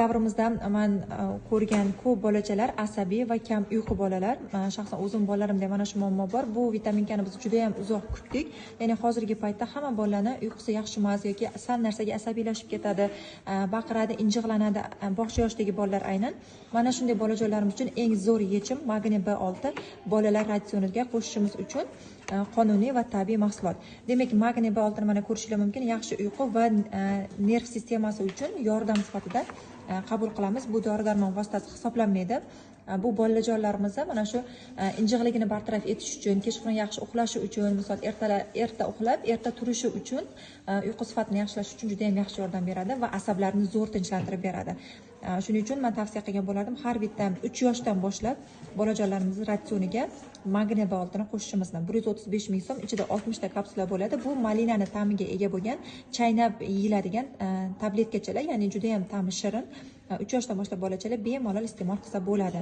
Davrimizda man ko'rgan ko'p bolachalar asabiy va kam uyqu bolalar. Shaxsan o'zim bolalarimda mana shu muammo bor. Bu vitaminkani biz juda ham uzoq kutdik. Ya'ni hozirgi paytda hamma bolani uyqusi yaxshi emas yoki sal narsaga asabiylashib ketadi, baqiradi, injiqlanadi. Bog'cha yoshidagi bolalar aynan. Mana shunday bolajonlarimiz uchun eng zo'r yechim magniy B6 bolalar ratsioniga qo'shishimiz uchun qonuniy va tabiiy mahsulot. Demak, magniy B6 ni mana ko'rishingiz mumkin, yaxshi uyqu va nerv sistemasi uchun yordam sifatida qabul qilamiz. Bu dori-darmon vositasi hisoblanmaydi. Bu bolajonlarimizni mana shu injiqligini bartaraf etish uchun, kechqurun yaxshi uxlashi uchun, misol erta uxlab, erta turishi uchun, uyqu sifatini yaxshilash uchun juda ham yaxshi yordam beradi va asablarni zo'r tinchlantirib beradi. Shuning uchun men tavsiya qilgan bo'lardim, har bitta 3 yoshdan boshlab bolajonlarimizni ratsioniga magniy B6 ni qo'shishimizni. 135 ming so'm, ichida 60 ta kapsula bo'ladi. Bu malinani ta'miga ega bo'lgan, chaynab yeyiladigan tabletkachalar, ya'ni juda ham ta'mi shirin. 3 yoshdan boshlab bolachalar bemalol iste'mol qilsa bo'ladi.